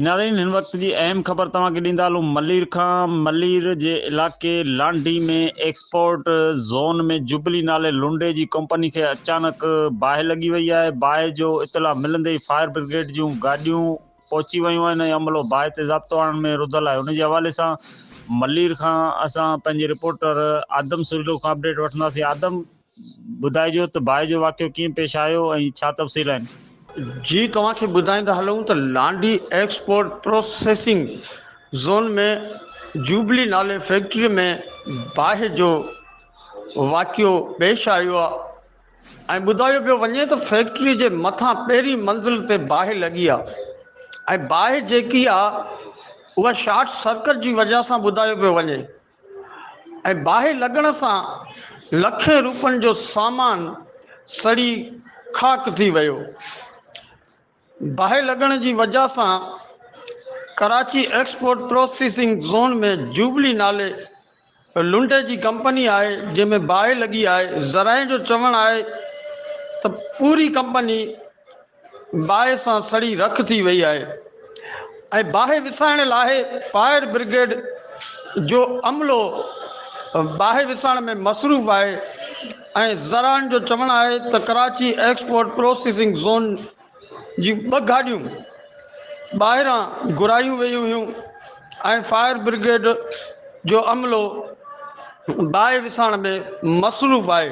ناظرين هن وقت جي اهم خبر توهان کي ڏيندا هلون ملير کان ملير جي علائقي لانڍي ۾ ايڪسپورٽ زون ۾ جوبلي نالي لنڊي جي ڪمپني کي اچانڪ باهه لڳي وئي آهي باهه جو اطلاع ملندي ئي فائر برگيڊ جون گاڏيون پهچي ويون آهن ۽ عملو باهه تي ضابطو آڻڻ ۾ رڌل آهي ان جي حوالي سان ملير کان اسان پنهنجي رپورٽر آدم سريلو کان اپڊيٽ وٺنداسين آدم ٻڌائجو ته باهه جو واقعو ڪيئن پيش آيو ۽ ڇا تفصيل آهن؟ جي توهان کي ٻڌائيندا هلون ته لانڍي ايڪسپورٽ پروسيسنگ زون ۾ جوبلي نالي فيڪٽري ۾ باهه جو واقعو پيش آيو آهي ۽ ٻڌايو پيو وڃي ته فيڪٽري جي مٿان پهرين منزل تي باهه لڳي آهي ۽ باهه جيڪي آهي اها شارٽ سرڪٽ جي وجهه سان ٻڌايو پيو وڃي. ۽ باهه لڳڻ سان لکين روپين جو سامان سڙي خاڪ ٿي ويو. باهه لڳڻ جي وجهه سان Karachi export processing zone ۾ jubilee نالي لنڊي جي ڪمپني آهي جنهن ۾ باهه لڳي آهي ذرائع جو چوڻ آهي ته پوري ڪمپني باهه سان سڙي رک ٿي وئي آهي ۽ باهه وسائڻ لاء فائر برگيڊ جو عملو باهه وسائڻ ۾ مصروف آهي ۽ ذرائعن جو چوڻ آهي ته ڪراچي ايڪسپورٽ پروسيسنگ زون جون ٻه گاڏيون ٻاهران گهرايون ويون هيون ۽ فائر برگيڊ جو عملو باهه وسائڻ ۾ مصروف آهي.